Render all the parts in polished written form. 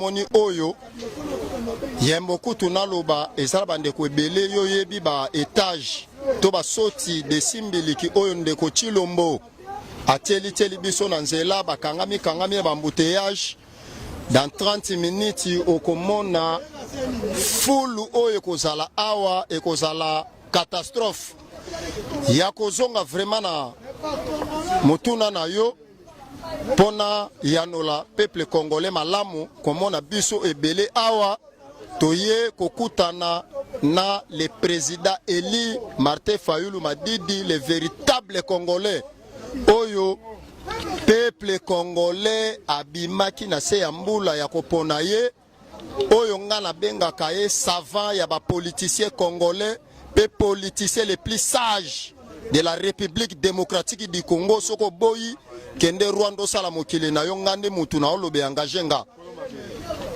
omoni oyo yembo kutu naloba eza na bandeko ebele, yo oyebi ba étage to basoti de simbiliki oyo ndeko Tshilombo atielitieli biso na nzela, bakangami kangami na baembouteillage. Dans 30 minutes okomona fulu oyo ekozala awa, ekozala catastrophe. Ya kozonga vraiment na motuna na yo mpona yanola peuple congolais malamu, komona biso ebele awa toye kokutana na le président élu Martin Fayulu Madidi, le véritable Congolais oyo peuple congolais abimaki na se ya mbula ya kopona ye, oyo nga nabengaka ye savant ya bapoliticien congolais mpe politicien le plus sage de la République démocratique du Congo. Soki oboyi, kende Rwanda osala mokili na yo. Nga nde mutu na oloba, engage nga.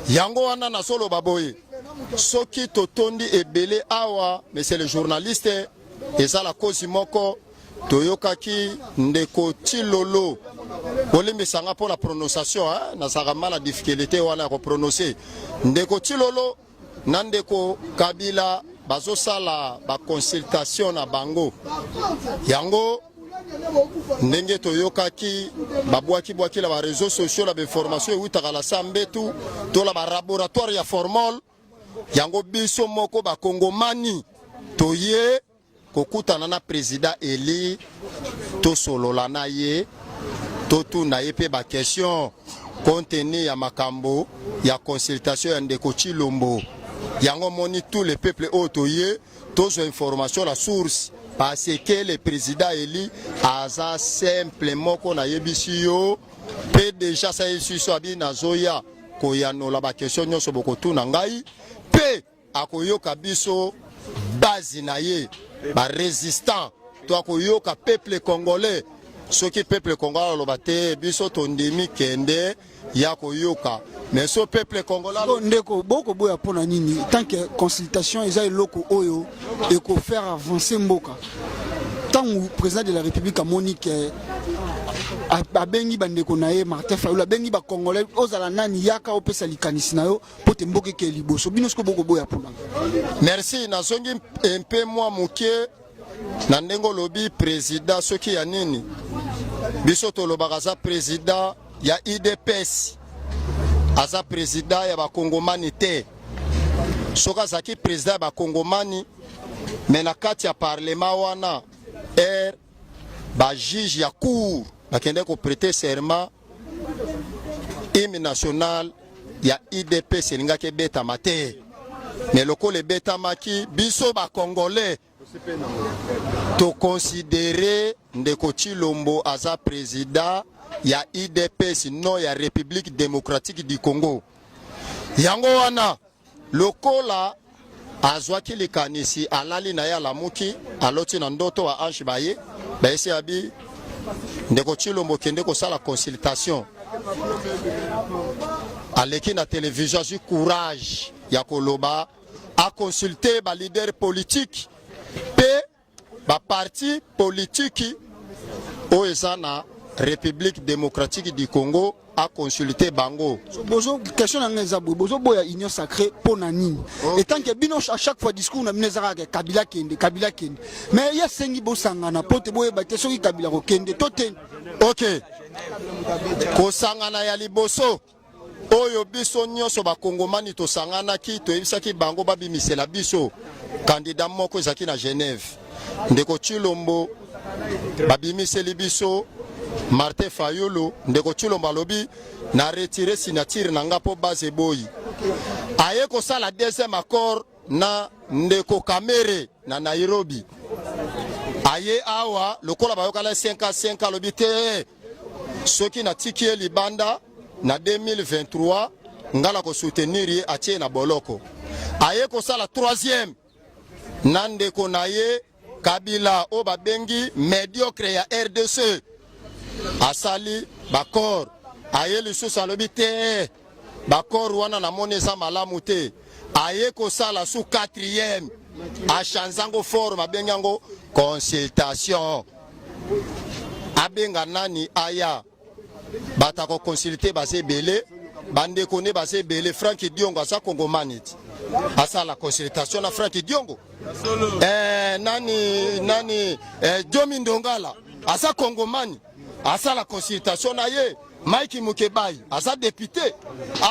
Yango wana nazoloba boye: soki totondi ebele awa, monsieur le journaliste, eza la kozi moko toyokaki ndeko Tilolo. Olimbisanga mpo na prononciation, nazalaka ma na difficulté wana ya koprononce. Ndeko Tilolo na ndeko Kabila bazosala baconsultation na bango. Yango ndenge toyokaki babwaki-bwaki na baréseaux sociaux na bainformation ewutaka na sa mbetu to na balaboratoire ya formol. Yango biso moko bakongomani toye kokutana na président élu, tosolola na ye, totuna ye mpe baquestion contenu ya makambo ya consultation ya ndeko Tshilombo. Yango moni tout le peuple oyo toye tozwa information na source, parce que le président élu aza simple moko. Nayebisi yo mpe déjà sayebisi biso abi nazoya koyanola baquestion nyonso bokotuna ngai, mpe akoyoka biso base na ye barésistant to akoyoka peuple congolais. Soki peuple congolais aloba te, biso tondimi kende ya koyoka, mais so peuple congolais. Ndeko, bokoboya mpona nini, tant que consultation eza eloko oyo ekofaire avancer mboka? Ntango président de la République amoni ke abengi bandeko na ye, Martin Fayulu abengi bacongolais, ozala nani, yaka opesa likanisi na yo mpo te mboka eke liboso, bino siko bokoboya mpona? Merci. Nazongi mpe mwa moke na ndenge olobi président soki ya nini. Biso tolobaka aza président ya UDPS, aza président ya bakongomani te. Soki azalaki président ya bakongomani, me na kati ya parlement wana, r bajuge ya cour bakende koprêter serment, hymne national ya UDPS elingaki ebetama te. Me lokola ebetamaki, biso bacongolais toconsidérer ndeko Tshilombo aza président ya UDPS, non ya République démocratique du Congo. Yango wana lokola azwaki likanisi, alali na ye, alamuki, aloti na ndoto wa ange baye bayesi abi: "Ndeko Tshilombo, kende kosala consultation." Aleki na télévision, azwi courage ya koloba aconsulte baleader politique mpe baparti politiki oyo eza na République démocratique du Congo, aconsulte bango. Bozo, question na ngai eza boye: bozoboya Union sacrée mpo na nini, etant que bino à chaque fois discours na bino eza kaka Kabila kende, Kabila kende? Mais ye asengi bosangana mpo te boyeba te soki Kabila kokende to te. Ok, kosangana ya liboso oyo biso nyonso bakongomani tosanganaki, toyebisaki bango babimisela biso candidat moko, ezalaki na Genève. Ndeko Tshilombo, babimiseli biso Martin Fayulu. Ndeko Tshilombo alobi: "Na retire signature na nga mpo base eboyi." Aye kosala deuxième accord na ndeko Kamerhe na Nairobi. Aye awa, lokola bayokana 5 a 5, alobi te, soki natiki ye libanda na 2023, nga na kosoutenir ye. Atie na boloko. Aye kosala troisième na ndeko na ye Kabila oyo babengi médiocre ya RDC. Asali baaccord. Aye lisusu, alobi te, baaccord wana namoni eza malamu te. Aye kosala su quatrième, achange yango forme, abengi yango consultation. Abenga nani aya, bato akoconsulte baza ebele. Bandeko ne baza ebele. Frank Diongo aza kongomani ti, asala consultation na Frank Diongo. Nani nani Diomi Ndongala aza kongomani, asala consultation na ye. Mike Mukebayi aza député,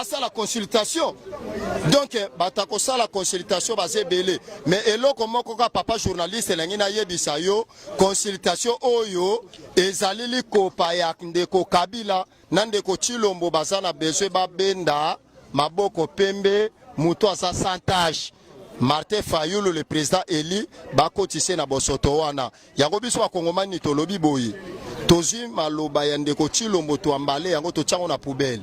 asala consultation. Donc bato akosala consultation baza ebele, mais eloko moko kaka, papa journaliste, elengi nayebisa yo, consultation oyo ezali likopa ya ndeko Kabila na ndeko Tshilombo. Baza na besoin babenda maboko pembe moto aza sans tache, Martin Fayulu, le président élu, bakotise na bosoto wana. Yango biso bakongomani tolobi boye: tozwi maloba ya ndeko Tshilombo, twambale yango, totiango na poubelle.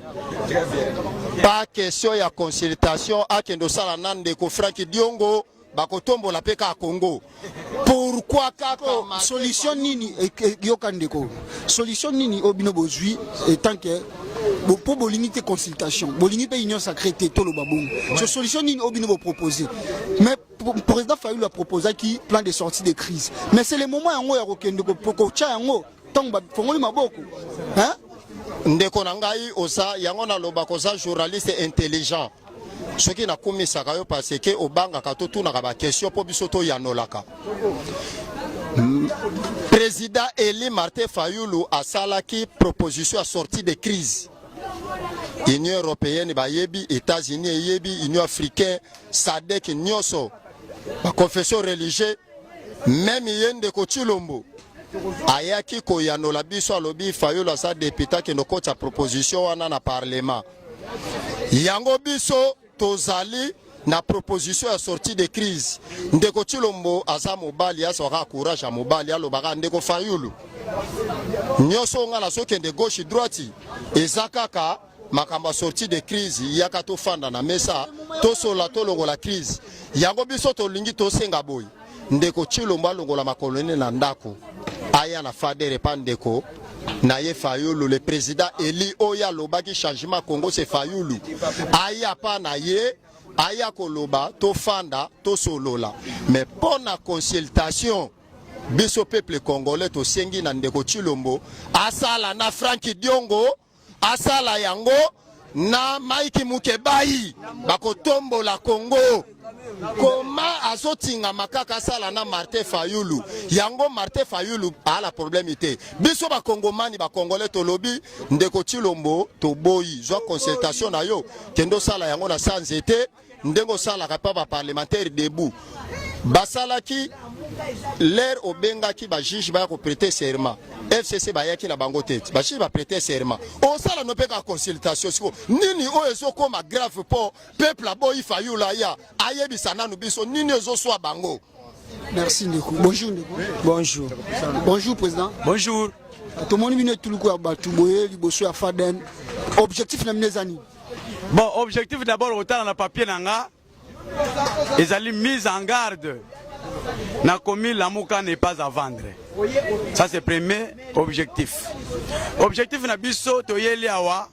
Pas question ya consultation. Akende osala na ndeko Frank Diongo, bakotombola mpe kaka Congo. Pourquoi kaka Solution nini yoka ndeko, solution nini oyo bino bozwi tant que mpo bolingi te consultation, bolingi mpe union sacrée te? Toloba bongo, so solution nini oyo bino bopropose? Mais président Fayulu aproposaki plan de sortie de crise, mais c'est le moment yango ya kokende kotya yango ntango bafongoli maboko, hein? Ndeko na ngai, oza yango nalobaka, oza journaliste intelligent. Soki nakumisaka yo parce que obangaka totunaka baquestion mpo biso toyanolaka. Président élu Martin Fayulu asalaki proposition ya sortie de crise. Union européenne bayebi, États-Unis eyebi, Union africaine, SADC nyonso, baconfession religieux, même ye ndeko Tshilombo ayaki koyanola biso. Alobi Fayulu aza député, akende okotisa proposition wana na parlement. Yango biso tozali na proposition ya sortie de crise. Ndeko Tshilombo aza mobali, azwaka courage ya mobali, alobaka: "Ndeko Fayulu, nyonso nga nazokende gauche droite eza kaka makambo ya sortie de crise. Yaka tofanda na mesa, tosola, tolongola crise." Yango biso tolingi tosenga boye: ndeko Tshilombo alongola makolo ne na ndako, aya na FADER epa ndeko na ye Fayulu, le président élu oyo alobaki changement Congo c'est Fayulu. Aya pa na ye, aya koloba, tofanda, tosolola. Mais mpo na consultation, biso peuple congolais tosengi na ndeko Tshilombo asala na Frank Diongo, asala yango na Mike Mukebayi, bakotombola Congo. Koma azotingama kaka asala na Martin Fayulu. Yango Martin Fayulu ala problème te. Biso bakongomani, bakongolais, tolobi: ndeko Tshilombo, toboyi. Zwa consultation na yo, kende osala yango na sa nzete, ndenge osalaka mpa baparlementaire debout basalaki. L'heure obengaki bajuge baya koprêter serment, FCC bayaki na bango te. Bajuge baprêter serment, osala no mpe kaka consultation. Siko nini oyo ezokóma grave mpo peuple aboyi Fayulu? Aya ayebisa nanu biso nini ezoswa bango. Merci ndeko. Bonjour ndeko. Bonjour. Bonjour président. Bonjour. Tomoni bino etuluku ya bato boye liboso ya Faden. Objectif na bino eza nini? Bon, objectif d'abord, otala na papier na nga, ezali mise en garde. Nakomi "Lamuka n'est pas à vendre". Ça, c'est premier objectif. Objectif na biso, toyeli awa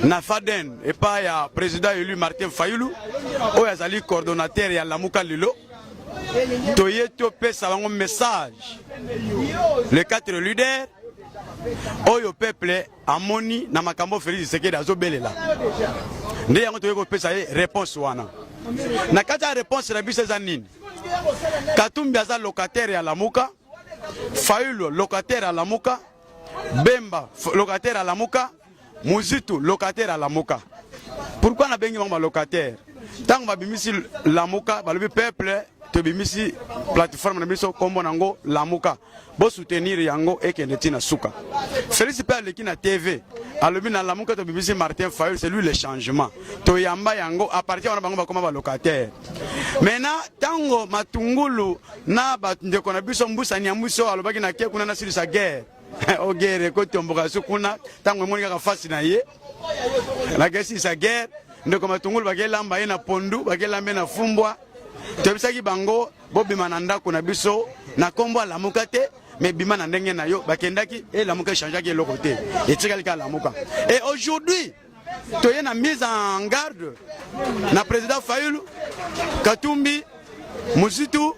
na Faden epai ya président élu Martin Fayulu, oyo azali coordonnateur ya Lamuka. Lelo toye topesa bango message, les quatre leaders oyo peuple amoni na makambo Félix Tshisekedi azobelela. Nde yango toyei kopesa ye réponse wana. Na kati ya réponse na biso eza nini? Katumbi aza locataire ya Lamuka, Fayulu locataire ya Lamuka, Bemba locataire ya Lamuka, Muzitu locataire ya Lamuka. Pourquoi nabengi bango balocataire? Ntango babimisi Lamuka, balobi: "Peuple, tobimisi plateforme na biso, nkombo nango Lamuka, bosoutenir yango ekende ntina suka." Félix mpe aleki na TV, alobi: "Na Lamuka tobimisi Martin Fayulu, c'est lui le changement." Toyamba yango. À partir wana bango bakoma balocataire. Maintenant, ntango Matungulu na bandeko na biso Mbusani ya biso alobaki na ke kuna nasilisa guerre, o guerre ekotomboka so kuna. Ntango emoni kaka fasi na ye nakesilisa guerre, ndeko Matungulu bakelamba ye na pondu, bakelamba ye na fumbwa. Toyebisaki bango: "Bobima na ndako na biso na nkombo Alamuka te, mais bima na ndenge na yo." Bakendaki, Elamuka echangeaki eloko te, etikali kaka Lamuka. Et aujourd'hui toye na mise en garde na président Fayulu, Katumbi, Muzitu,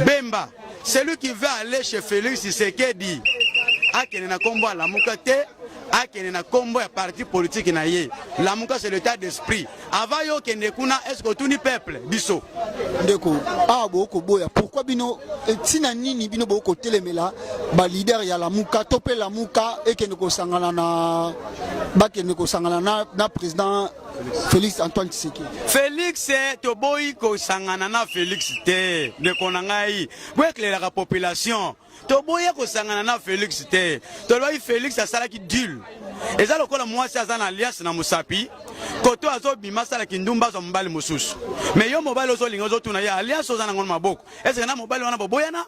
Bemba. Celui qui veut aller chez Félix Tshisekedi akende na nkombo Alamuka te. Akende na kombo ya parti politique na ye. Lamuka, c'est l'état d'esprit. Avant yo okende kuna, est ce que otuni peuple biso? Ndeko, awa bokoboya pourquoi? Bino ntina nini bino bokotelemela baleader ya Lamuka to mpe Lamuka ekende kosangana na bakende kosangana na président Félix Antoine Tshisekedi? Félix, toboyi kosangana na Félix te. Ndeko na ngai, boekelelaka population. Toboya kosangana na Félix te. Tolobaki Félix asalaki deal. Eza lokola mwasi aza na alliance na mosapi koto, azobima, asalaki ndumba, azwa mobali mosusu. Mais yo mobali ozolinga, ozotuna ye: alliance oza nango na maboko, ezeke na mobali wana boboyana?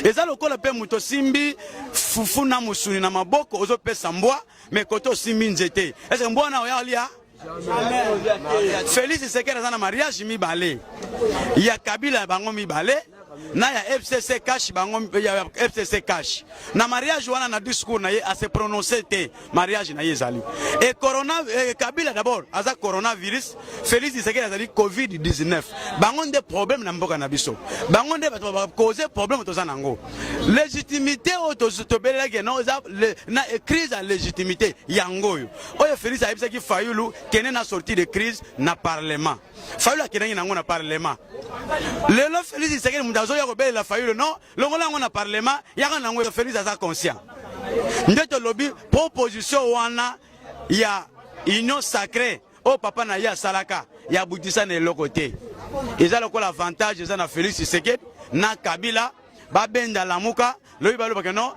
Eza lokola mpe moto osimbi fufu na mosuni na maboko, ozopesa mbwa, mais koto osimbi nzete, ezeke mbwa wana oya olia? Félix Tshisekedi aza na mariage mibale, ya Kabila ya bango mibale na ya FCC CACH. Bango ya FCC CACH, na mariage wana, na discours na ye ase prononce te. Mariage na ye ezali e corona e, Kabila d'abord aza coronavirus, Félix Tshisekedi azali COVID 19. Bango nde problème na mboka na biso, bango nde bato bacause problème. Toza nango légitimité oyo tobelelaki no, eza na crise ya légitimité. Yango oyo Félix ayebisaki Fayulu: kende na sortie de crise na parlement. Fayulu akendaki nango na parlement. Lelo Félix Tshisekedi moto azoya kobelela Fayulu: non, longola yango na parlement, yaka nango. Félix aza conscient. Nde tolobi proposition wana ya union sacrée oyo papa na ye asalaka ya butisa na eloko te. Eza lokola avantage eza na Félix Tshisekedi na Kabila, babenda Lamuka. Lobi balobaka: non,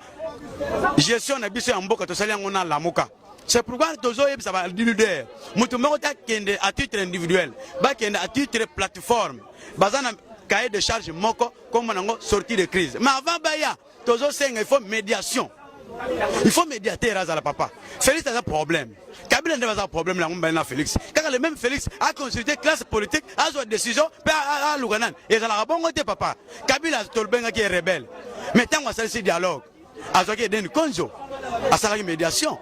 gestion na biso ya mboka, tosali yango na Lamuka. C'est pourquoi tozoyebisa baleader, moto moko te akende à titre individuel, bakende à titre plateforme. Baza na cahier de charge moko, kombo nango sortie de crise. Mais avant baya, tozosenga il faut médiation, il faut médiateur azala. Papa Félix aza problème, Kabila nde baza problème yango mibale na Félix. Kaka le même Félix aconsulte classe politique, azwa décision mpe aluka nani. Ezalaka bongo te. Papa Kabila, tolobengaki ye rebelle, mais ntango asalisi dialogue, azwaki Edeni Konzo, asalaki médiation.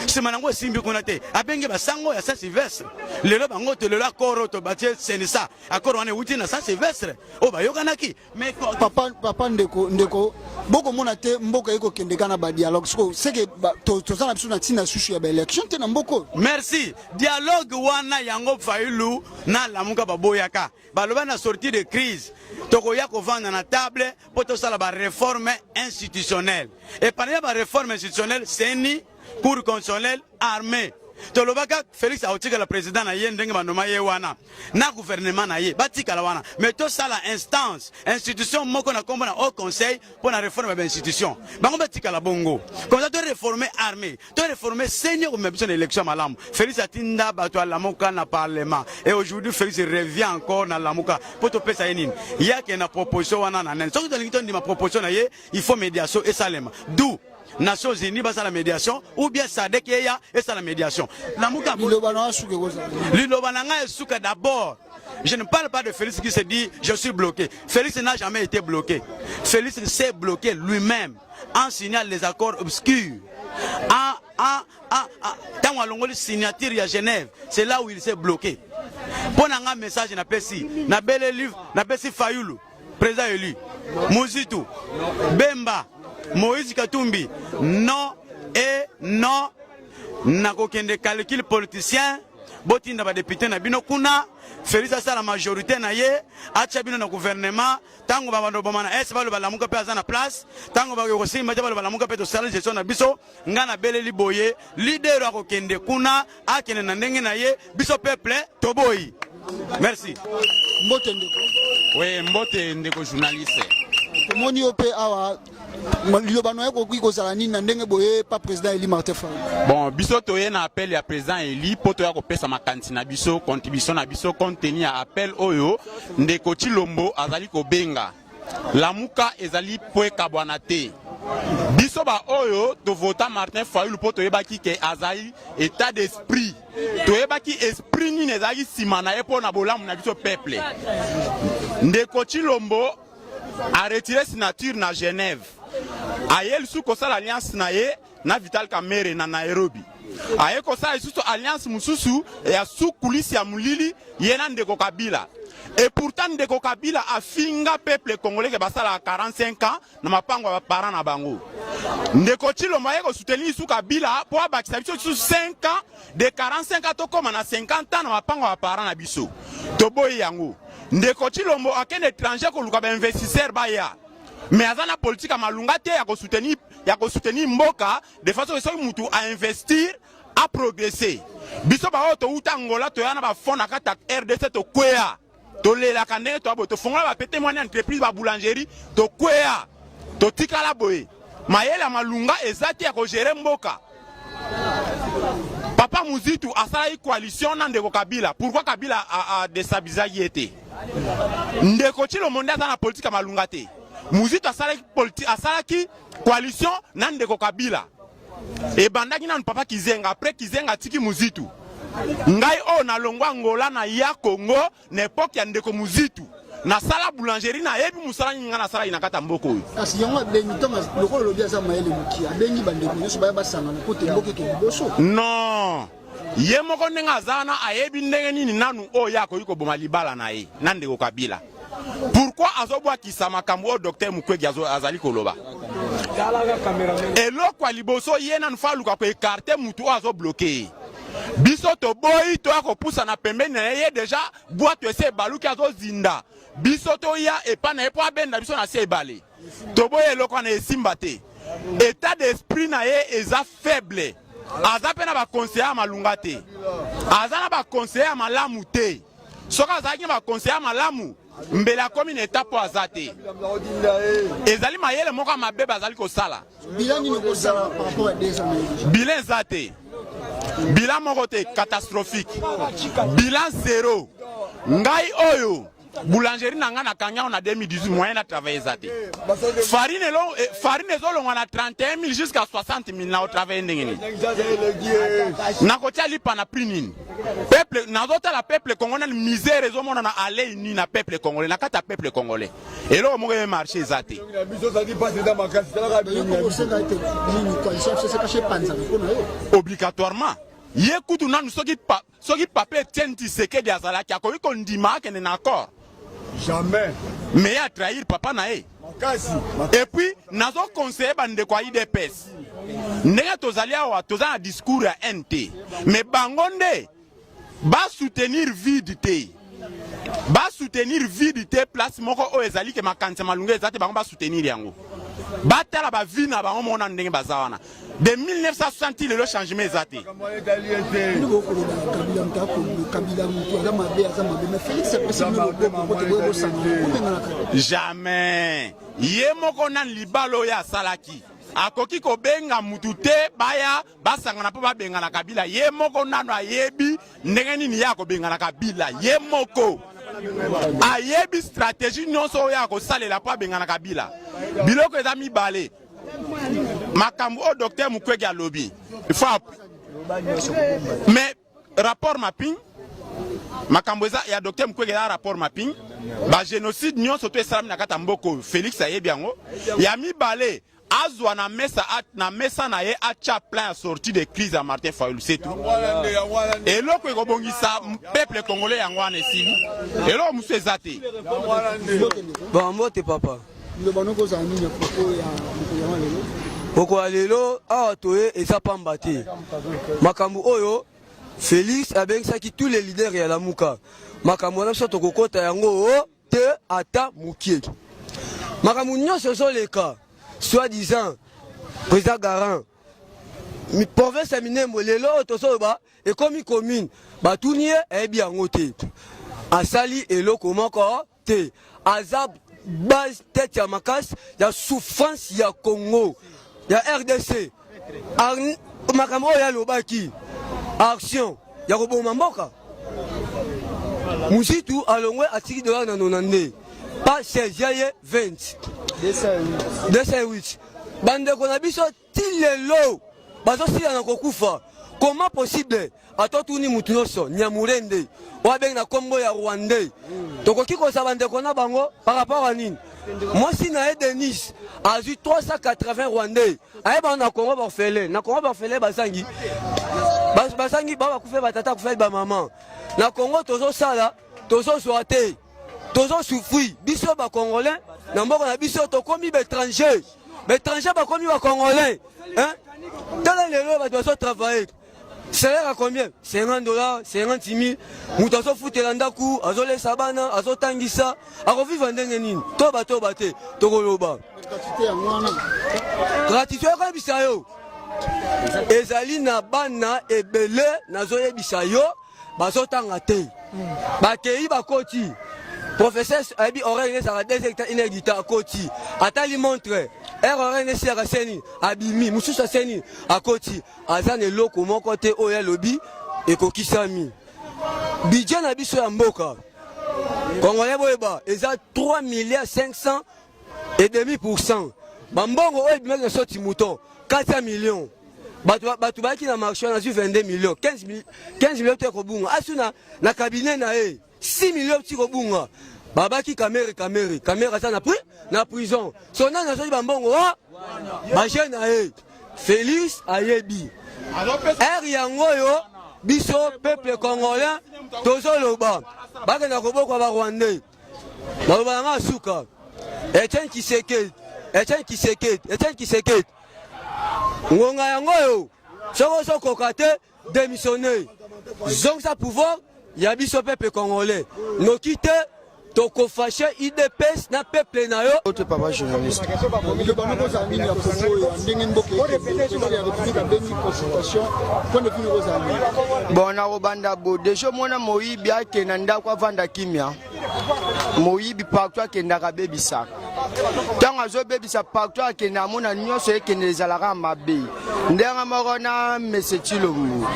Nsima nango esimbi kuna te, abengi basango ya Saint Sylvestre. Lelo bango to lelo accord oyo tobatie senisa, accord wana ewuti na Saint Sylvestre oyo bayokanaki. Mais Papa, ndeko, bokomona te mboka ekokende kaka na badialogue. Siko seke toza na biso na ntina susu ya baélection te na mboka oyo. Merci. Dialogue wana yango Fayulu na Lamuka baboyaka. Baloba na sortie de crise, tokoya kovanda na table mpo tosala baréforme institutionnelle. Et parmi baréforme institutionnelle, CENI, cour constitutionnelle, armée. Tolobaka Félix akotikala président na ye ndenge banoma ye wana na gouvernement na ye, batikala wana, mais tosala instance, institution moko na nkombo na haut conseil mpo na réforme ya bainstitution. Bango batikala bongo, comme ça toréforme armée, toréforme CENI, komema biso na élection ya malamu. Félix atinda bato ya Lamuka na parlement, et aujourd'hui Félix revient encore na Lamuka mpo topesa ye nini? Yake na proposition wana na nani? Soki tolingi tondima proposition na ye, il faut médiation esalema, d'où Nations Unies basala médiation ou bien SADC eya esala médiation. Lamuka. Liloba na wasuka ekozala? Liloba na ngai esuka, d'abord je ne parle pas de Félix qui se dit je suis bloqué. Félix n'a jamais été bloqué. Félix s'est bloqué lui-même en signant les accords obscurs, en ntango alongoli signature ya Genève, c'est là où il s'est bloqué. Mpo na nga, message napesi, nabeleli, napesi Fayulu président élu, Muzitu, Bemba, Moïse Katumbi: non et non. Nakokende calcul politicien. Botinda badéputé na bino kuna, Félix asala majorité na ye, atia bino na gouvernement. Ntango babando boma na est, baloba Lamuka mpe aza na place. Ntango bakoki kosimba te, baloba Lamuka mpe tosala gestion na biso. Ngai nabeleli boye: leader akokende kuna, akende na ndenge na ye. Biso peuple toboyi. Merci. Mbote, ndeko. Oui, mbote, ndeko journaliste. Tomoni yo mpe awa. Liloba na yo ekoki kozala nini na ndenge boye pa président élu Martin Fayulu? Bon, biso toye na appel ya président élu mpo toya kopesa makanisi na biso, contribution na biso, compte tenu ya appel oyo ndeko Tshilombo azali kobenga. Lamuka ezali mpo ekabwana te. Biso baoyo tovota Martin Fayulu mpo toyebaki ke azali état d'esprit, toyebaki esprit nini ezalaki nsima na ye mpo na bolamu na biso peuple. Ndeko Tshilombo aretire signature na Genève, aye lisusu kosala alliance na ye na Vital Kamerhe na Nairobi, aye kosala lisusu alliance mosusu ya sous coulisse ya molili, ye na ndeko Kabila. Et pourtant ndeko Kabila afinga peuple congolais ke basalaka 45 ans na mapango ya baparent na bango. Ndeko Tshilombo aye kosoutenir lisusu Kabila mpo abakisa biso lisusu 5 ans de 45 ans tokóma na 50 ans na mapango ya baparent na biso. Toboyi yango. Ndeko Tshilombo akende étranger koluka bainvestisseur baya mais aza na politique ya malunga te ya kosoutenir ya kosoutenir mboka de façon soki mutu a investir a progresser. Biso baoyo towuta Angola toya na ba fonds na kati ya RDC tokweya, tolelaka ndenge toya boye, tofongola ba pete mwana entreprise ba boulangerie tokweya, totikala boye. Mayele ya malunga eza te ya kogere mboka. Papa Muzitu asalaki coalition na ndeko Kabila. Pourquoi Kabila a, a destabilisaki ye te? Ndeko Tshilombo nde aza na politique ya malunga te. Muzitu asalaki politique, asalaki coalition na ndeko Kabila. Ebandaki nanu papa Kizenga, après Kizenga atiki Muzitu. Ngai oyo nalongwa Angola na ya Congo na epoque ya ndeko Muzitu. Nasala boulangerie, nayebi mosala nini ngai nasalaki na kati ya mboka oyo. Kasi yango abengi ntango lokola olobi aza mayele moke, abengi bandeko nyonso baya basangana mpo te mboka eke liboso. Non, ye moko ndenge aza wana ayebi ndenge nini nanu oyo ye akoki koboma libala na ye na ndeko Kabila. Pourquoi azobwakisa makambo oyo docteur Mukwege azali koloba? Eloko ya liboso ye nanu fa aluka koekarte mutu oyo azobloke ye. Biso toboyi toya kopusana pembeni na ye, ye deja bwato esi ebaluki azozinda, biso toya epa na ye mpo abenda biso na se ebale. Toboyi eloko wana esimba te. Etat d'esprit na ye eza faible, aza mpe na ba conseiller ya malunga te, aza na ba conseiller ya malamu te. Soki azalaki na ba conseiller ya malamu mbele akomi na etape oyo aza te. Ezali mayele moko ya mabe bazali kosala. Bilan nini okosala par rapport à 2 ans na ye? Bilan eza te, bilan moko te, catastrophique, bilan zero. Ngai oyo boulangerie na ngai nakangi yango na 2018, moyen na travailler eza te. Farine elo, eh, farine ezolongwa na 31 000 jusqu'à 60 000, na otravaille ndenge nini? Nakotia lipa na prix nini? Peuple nazotala peuple congolais na misère ezomonana alei nini na peuple congolais, na kati ya peuple congolais eloko moko ye marché eza te. Obligatoirement ye kutu nanu soki pa, soki papa Etienne Tshisekedi azalaki akoki kondima akende na accord jamais, mais ye atrahir papa na ye. Et puis nazo conseiller bandeko ya UDPS ndenge tozali awa, toza na discours ya haine te, mais bango nde ba soutenir vide te, ba soutenir vide te place moko oyo ezali ke makanisi ya malunga eza te, bango ba soutenir yango, batala ba vie na bango moko na ndenge baza wana de 1960 lelo changement eza te. Jamais ye moko nani libala oyo asalaki akoki kobenga mutu te baya basangana mpo babengana Kabila. Ye moko nano ayebi ndenge nini ye akobengana Kabila, ye moko ayebi stratégie nyonso oyo akosalela mpo abengana Kabila. Biloko eza mibale, makambo oyo docteur Mukwege alobi il faut mais rapport mapping, makambo eza ya docteur Mukwege eza rapport mapping, ba génocide nyonso to esalami na kati ya mboka oyo Felix ayebi yango. Ya mibale azwa na mesa na mesa na ye atia plan ya sortie de crise ya Martin Fayulu, c'est tout. Eloko ekobongisa peuple congolais yango wana esili, eloko mosusu eza te. Bon, mbote papa. Liloba noko ozala nini ya propos ya mokolo yango lelo? Mokolo ya lelo awa toye eza pamba te. Makambo oyo Felix abengisaki tous les leaders ya Lamuka. Makambo wana biso tokokota yango te ata mokie. Makambo nyonso ezoleka soit disant président garant province ya Minembwe lelo oyo tozoloba ekomi commune, batuni ye ayebi yango te, asali eloko moko te, aza base tete ya makasi ya souffrance ya Congo ya RDC. Makambo oyo alobaki action ya koboma mboka, Muzitu alongwe atiki dollar na 92 pas 16 ya ye 20 208. Bandeko na biso ti lelo bazosila na kokufa. Comment possible atotuni mutu nyonso Nyamurende oyo abengi na kombo ya Rwandais, tokoki kozala bandeko na bango par rapport à nini? Mwasi na ye Denise azwi 380 Rwandais ayeba na Congo borfele, na Congo borfele bazangi bazangi ba bakufe batata akufeli ba mama na Congo, tozosala tozozwa te. Tozo souffrir biso ba congolais na mboka na biso tokomi ba étranger. Ba étranger bakomi ba congolais. Hein? Tala lelo bato bazo travailler. Salaire à combien? 50 dollars, 56 000. Moto azofutela ndako, azolesa bana, azotangisa, akovivre ndenge nini? Toba toba te, tokoloba. Gratuité okoyebisa yo. Ezali na bana ebele nazoyebisa yo bazotanga te. Bakei bakoti. Professeur ayebi horaire ezalaka 2 heures 1 heure du temps akoti. Atali montre, heure horaire esilaka seni abimi, mosusu aseni akoti. Aza na eloko moko te oyo alobi ekokisami. Budget na biso ya mboka Congolais boyeba eza 3 milliards 500 et demi pourcent. Bambongo oyo ebimaki na soti mouton 400 millions. Bato bato bayaki na marché wana azwi 22 millions, 15 millions te kobunga. Asu na na cabinet na ye 6 millions ti kobunga. Babaki Kamere Kamere Kamere aza na pri na prison. So nani azwaki bambongo wa ba jeune na ye Félix ayebi. Heure yango oyo biso peuple congolais tozoloba bakenda kobokwa ba Rwandais. Maloba na nga suka. Etienne Tshisekedi, Etienne Tshisekedi, Etienne Tshisekedi. Ngonga yango oyo soki ozokoka te démissionner. Zongisa pouvoir ya biso peuple congolais. Noki te tokofashe idps na peuple na yo. Ote papa journaliste. Liloba moko ozala nini ya Congo oyo ndenge mboka ekende président ya République abengi consultation point de vue moko ozala nini? Bon nakobanda bo deja omona moyibi akenda ndako avanda kimia moyibi partout akendaka abebisaka ntango azobebisa partout akende amona nyonso ekende ezalaka mabe ndenge moko na mese Tshilombo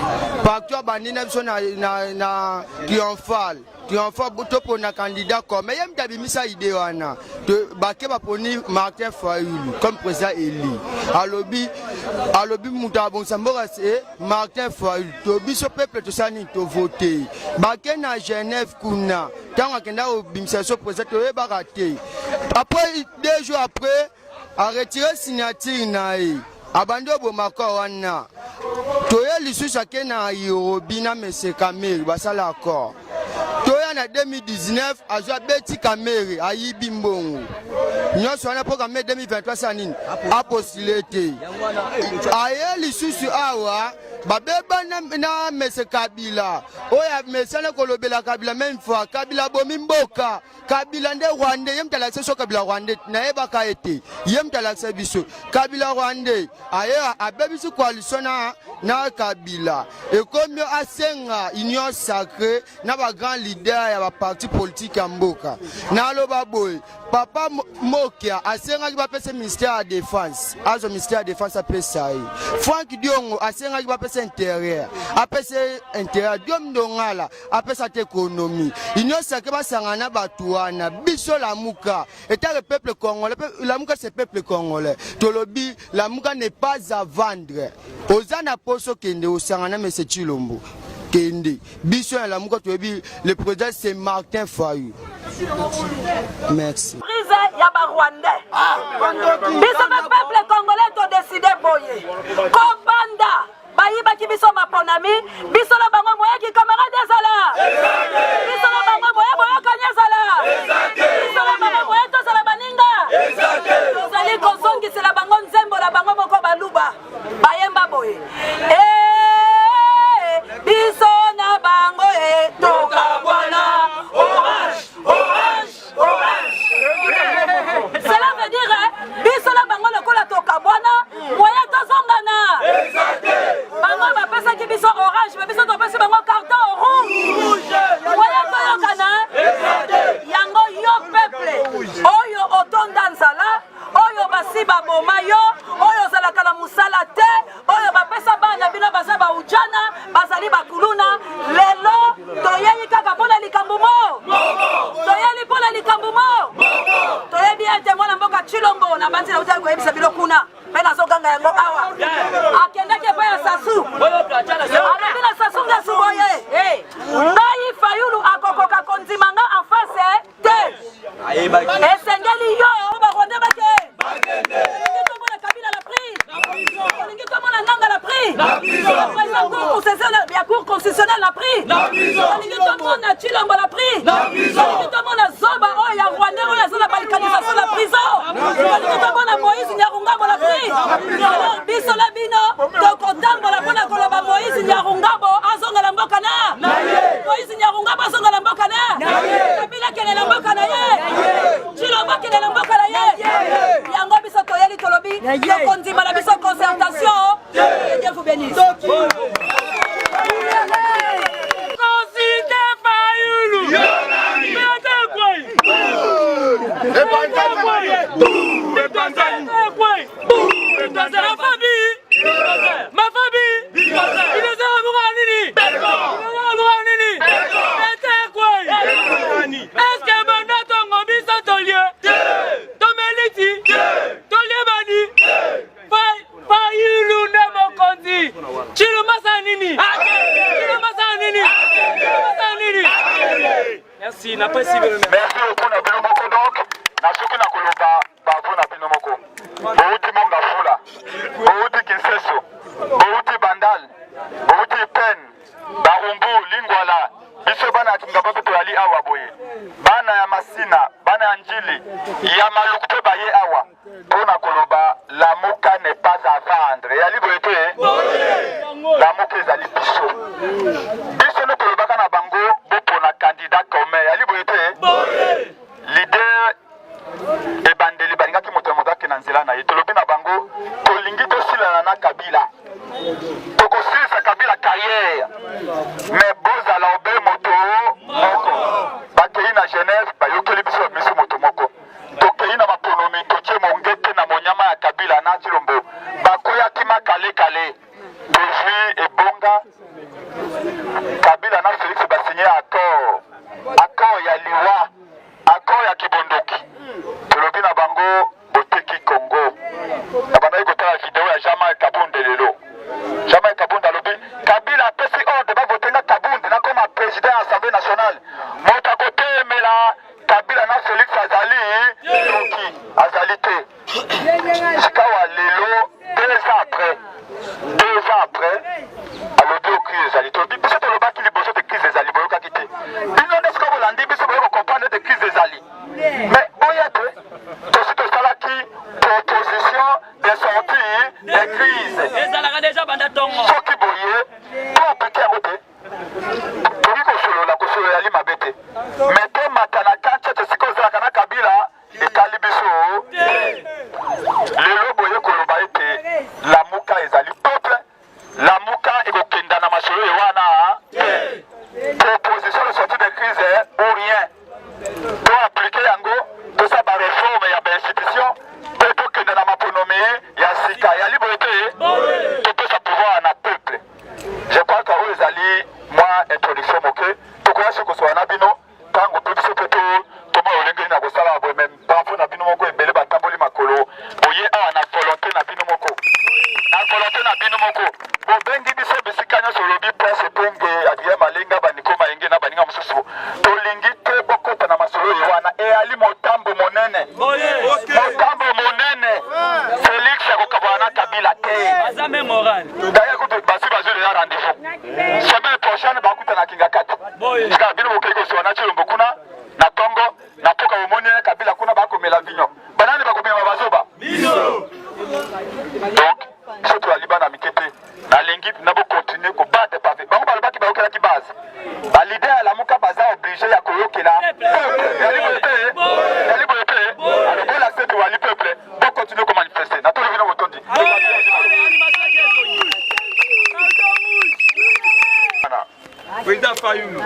partout abandi na biso na, na, na triomphal triomphal topona candidat comme ye moto abimisa ide wana bake baponi Martin Fayulu comme président élu alobi alobi moto abongisa mboka se Martin Fayulu to biso peuple tosala nini tovote bake na Genève kuna ntango akenda kobimisa biso président toyebaka te après 2 jours après aretire signature na ye abandi oboma accord wana toye lisusu ake na Nairobi na mese Kamere basala accord toya na 2019 azwi abeti Kamere ayibi mbongo nyonso wana mpo Kamere 2023 asala nini apostule te aye lisusu awa babeba na, na mese Kabila oyo amesana kolobela Kabila même fois Kabila abomi mboka Kabila nde Rwandais ye moto alakisa biso Kabila Rwandais nayebaka ye te ye moto alakisa biso Kabila Rwandais aye abebisi coalition na, na Kabila ekomi asenga union sacrée na ba grand leader ya ba parti politique ya mboka naloba boye papa Mokia asengaki bapesa ministère ya défense azwa ministère ya défense apesa ye Frank Diongo asengaki bapesa intérieur apesa intérieur Diom Ndongala apesa te économie union sacrée basangana na bato wana biso lamuka etake peuple congolais lamuka c'est peuple congolais tolobi lamuka n'est pas à vendre oza na poso kende osangana mese Tshilombo kende biso ya lamuka toyebi le président c'est Martin Fayulu merci prise ya ba rwandais biso ba peuple congolais todeside boye kobanda bayibaki biso maponami biso na bango moyaki camarade ezala biso na bango moye boyokani ezala biso na bango moye tozala baninga tozali kozongisela bango nzembo na bango moko baluba bayemba boye Eh, biso na bango e tokabwana orange orange orange cela veut dire biso na bango lokola tokabwana moye tozongana bango bapesaki biso orange me biso topesi bango carton rouge moye toyokana yango yo peuple oyo otonda nzala oyo basi baboma yo oyo ozalaka na mosala te oyo bapesa bana bino baza baujana bazali bakuluna lelo toyei kaka mpo na likambo mo toyeli mpo na likambo mo toyebi ete mwana mboka Tshilombo na banzi nautaki koyebisa bino kuna mpe nazoganga yango awa akendaki epai ya Sassou alobi na Sassou Nguesso boye ngai Fayulu akokoka kondima nga en face te esengeli yo barwandais bake olingi tomona Kabila na prix olingi tomona Nanga na prix président cour constitutionnelle ya cour constitutionnelle na prix olingi tomona Tshilombo na prix olingi tomona zoba. azonga na mboka na Kabila akende na mboka na ye, Tshilombo akende na mboka na ye. Yango biso toyeli tolobi tokondima na biso concertation. Que Dieu vous bénisse. Consulte Fayulu. Mafabi Mafabi Inozala mboka nini? Inozala mboka nini? Etekwei Est-ce que banda tongo biso tolie? Tomeli ti? Tolie bani? Fayulu nde mokonzi. Tshilombo asala nini? Tshilombo asala nini? Tshilombo asala nini? Merci, napesi bino. Merci beaucoup na bino moko donc nasuki na koloba bravo na bino moko. Bowuti Mongafula, bowuti Kinseso, bowuti Bandal, bowuti Pen, Barumbu, Lingwala, biso bana ya Kingabwa mpe toyali awa boye. Bana ya Masina, bana ya Njili, ya Maluku mpe baye awa mpo na koloba Lamuka n'est pas à vendre. Eyali boye te? Lamuka ezali biso. Biso nde tolobaka na bango bopona candidat commun. Eyali boye te? Leader ebandeli balingaki moto ya moto akende na nzela na ye. Tolobi na bango tolingi tosilana na Kabila, tokosilisa Kabila carrière, mais bozala obe moto moko. Bakei na Genève bayokeli biso babimisi moto moko. Tokei na maponomi totie mongete na monyama ya Kabila na Tshilombo bakweyaki makalekale. Tozwi ebonga Kabila na Felix basinye accord, accord ya liwa, accord ya kibondoki. Tolobi na bango boteki Congo. Nabandaki kotala video ya Jean-Marc Kabund lelo. Jean-Marc Kabund alobi Kabila apesi ordre bavote nga Kabund nakoma president ya Assemblée nationale. Moto akotelemela Kabila na Felix azali ndoki, azali te. Sikawa lelo 2 ans après, 2 ans après alobi oyo crise ezali. Tolobi biso tolobaki liboso te crise ezali, boyokaki te. Bino nde sikoyo bolandi biso boye kocomprendre ete crise ezali. Mais boya te, tosi tosalaki proposition de sortie de crise. Ezalaka deja banda tongo. Soki boye to appliquer yango te. Tokoki kosolola, kosolola ezali mabe te. Mais tomata na kati ete esika ozalaka na Kabila etali biso te. Lelo boye koloba ete Lamuka ezali peuple, Lamuka ekokenda na masolo ye wana te. Proposition de sortie de crise ou rien. To appliquer yango, tosala ba reforme ya ba institution mpe tokenda na maponomi ya sika. Eyali boye te? Topesa pouvoir na peuple. Je crois que oyo ezali mwa introduction moke. Tokoya soki kosolola na bino ntango mpe biso mpe tomona lolenge nini ya kosala boye. Mais bravo na bino moko, ebele batamboli makolo boye awa na volonté na bino moko, na volonté na bino moko bobengi biso bisika nyonso. Olobi Prince Epenge, Adrien Malenga, Baniko Mayenge na baninga mosusu, tolingi te bokota na masolo ye wana. Eyali motambo monene, motambo monene. Felix akokabwana na Kabila te. D'ailleurs kutu basi bazwi deja rendez-vous semaine prochaine bakutana Kingakati. Sika bino bokei kosola na Tshilombo kuna na tongo na poka, bomoni ye Kabila kuna bakomela vinyo, banani bakobima bazoba? Donc biso tozali bana mike te, nalingi na bokontinue kobate pave. Bango balobaki bayokelaki base, ba leader ya Lamuka baza oblige ya koyokela peuple. Yali boye te, yali boye te. Alors bolakisa ete wali peuple, bokontinue komanifeste. Natoli bino botondi. Président Fayulu.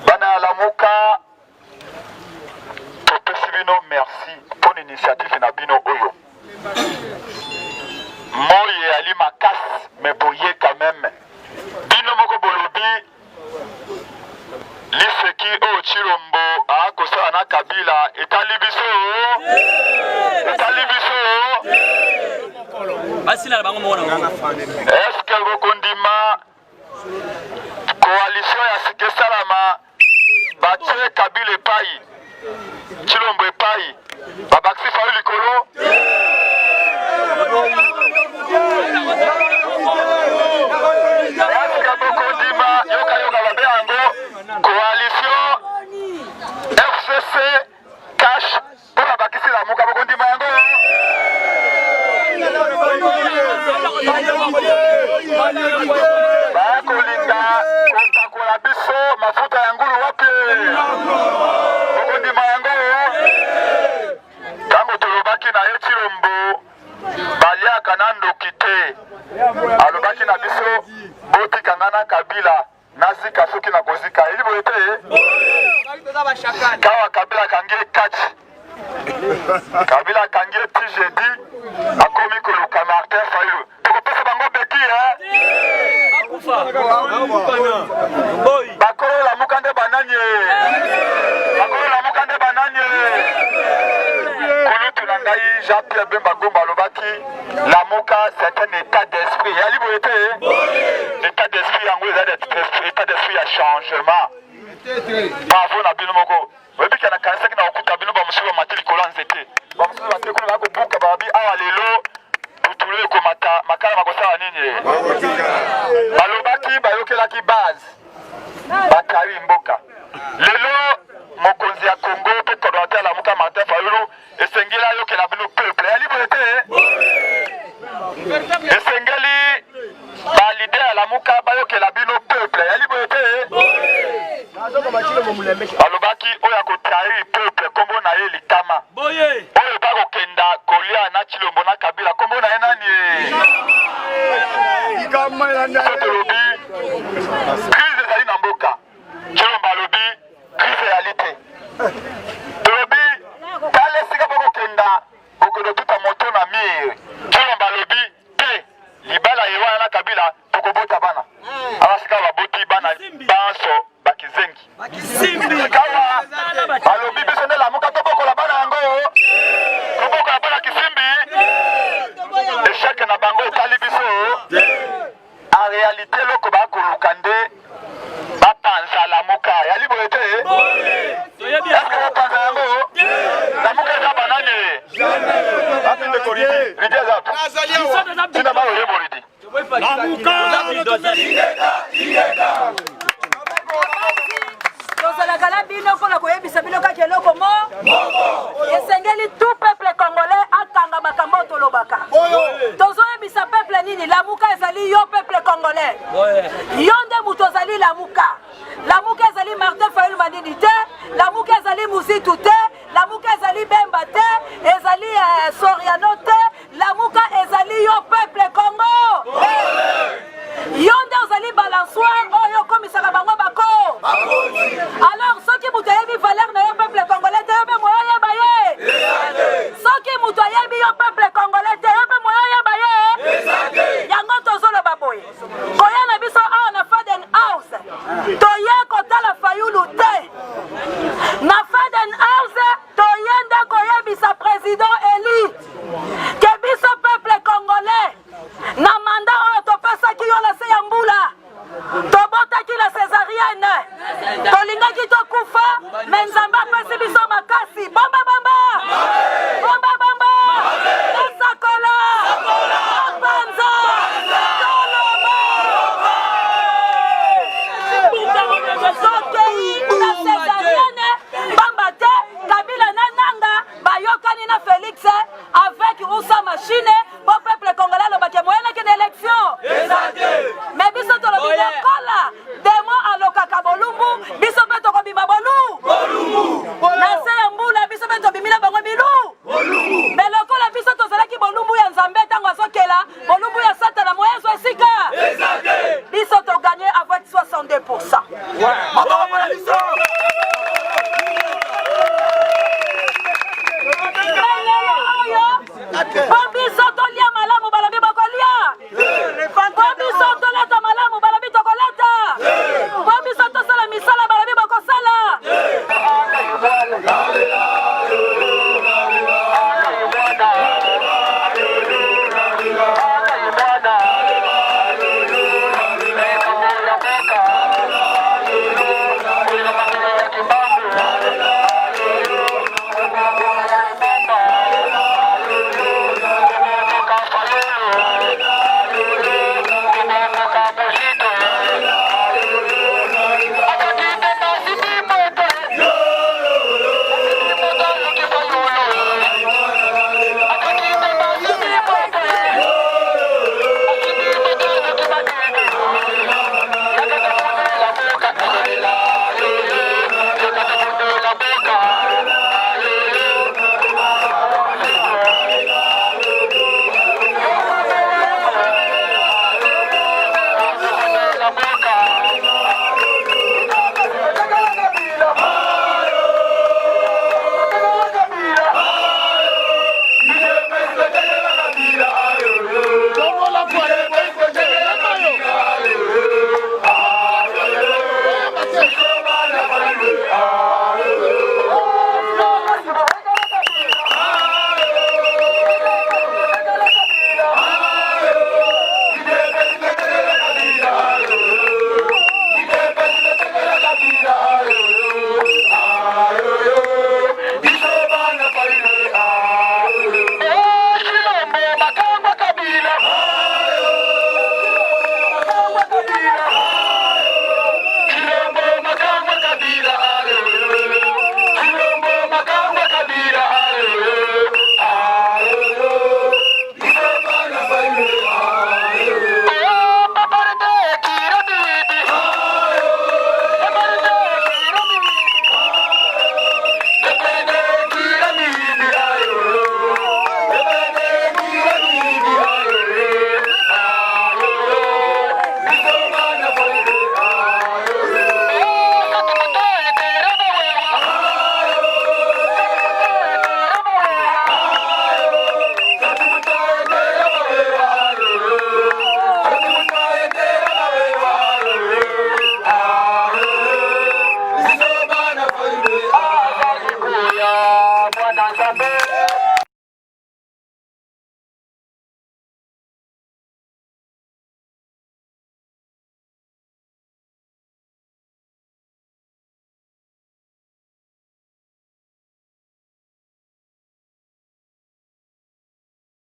Bana ya Lamuka, topesi bino merci mpo na initiative na bino oyo. Moi eyali makasi, mais boye quand même. Bino moko bolobi liseki oyo Tshilombo akosala na Kabila etali biso, etali biso. Basila na bango moko na bango. Est-ce que bokondima coalition ya sika esalama, batie Kabila epai, Tshilombo epai, babakisi Fayulu likolo? Est-ce que bokondima, yoka yoka babe yango coalition FCC cash mpo babakisi Lamuka, bokondima yango? Bakolinga kopakola Bakopakola biso mafuta ya ngulu wapi? Okondima yango? Ntango tolobaki na ye Tshilombo baliaka na ndoki te, alobaki na biso botika nga na Kabila nazika soki nakozika. Eli boye te? Kawa Kabila akangi ye kati Kabila akangi ye ti jeudi akomi koluka Martin Fayulu. Tokopesa bango beki eh? Bakolo lamuka nde banani eh? Bakolo lamuka nde banani eh? Kulutu na ngai Jean Pierre Bemba Gomba alobaki lamuka c'est un état d'esprit. Yali boye te? État d'esprit yango eza état d'esprit ya changement. Bravo na bino moko. Oyebi ke nakanisaki na kokuta bino bamosusu bamati likolo ya nzete, bamosusu bate kuna bakobuka, balobi awa lelo putulu ekomata, makala makosala nini? Balobaki bayokelaki base, bakari mboka. Lelo mokonzi ya Congo mpe coordonnateur ya Lamuka Martin Fayulu esengeli ayokela bino peuple. Yali boye te? Esengeli ba leader ya Lamuka bayokela bino peuple. Yali boye te? Balobaki oyo akotrahir peuple kombo na ye likama. Oyo bakokenda kolia na Tshilombo na Kabila kombo na ye nani? So tolobi crise ezali na mboka. Tshilombo alobi crise eyali te. Tolobi tala esika bokokenda bokende tuta moto na mire. Tshilombo alobi te libala ye wana na Kabila tokobota bana. Awa sika baboti bana banso bakizengi. Sikawa balobi biso nde lamuka tobokola bana yango tobokola bana kisimbi. Echec na bango etali biso. En realite eloko ba koluka nde ba panza lamuka yali boye te? Est-ce que ba panza yango? Lamuka eza banani? Wapi ndeko Ridi? Ridi aza wapi? Tina ba oyebo Ridi. Tozalaka na bino mpo na koyebisa bino kaka eloko mo esengeli tout peuple congolais akanga makambo oyo tolobaka. Tozoyebisa peuple nini? Lamuka ezali yo peuple congolais, yo nde moto ozali lamuka. Lamuka ezali Martin Fayulu Madidi te, lamuka ezali Muzitu te, lamuka ezali Bemba te, ezali eh, Soriano te, Lamuka ezali yo peuple Congo. Yo nde ozali balançoire oyo okomisaka bango bako. Alors soki moto ayebi valeur na yo peuple congolais te yo mpe moyo oyeba ye. Soki moto ayebi yo peuple congolais te yo mpe moyo oyeba ye. Yango tozoloba boye. Koya na biso awa na Faden House toye kotala Fayulu te. Na Faden House Toye nde koyebisa president elu ke biso peuple congolais na mandat oyo topesaki yo na se ya mbula tobotaki na cesarienne tolingaki tokufa me nzambe apesi biso makasi bomba bomba bomba bomba tosakola topanza toloba tokei na cesarienne Pamba te Kabila na Nanga bayokani na Felix avec ou sans machine po peuple congolais alobaki moyen akende élection. Mais biso tolobi lokola demo alokaka bolumbu biso mpe tokobima bolu na se ya mbula biso mpe tobimi na bango bilu me lokola biso tozalaki bolumbu ya Nzambe ntango azokela bolumbu ya Satana moyen azwa esika biso toganye avec 62 pourcent.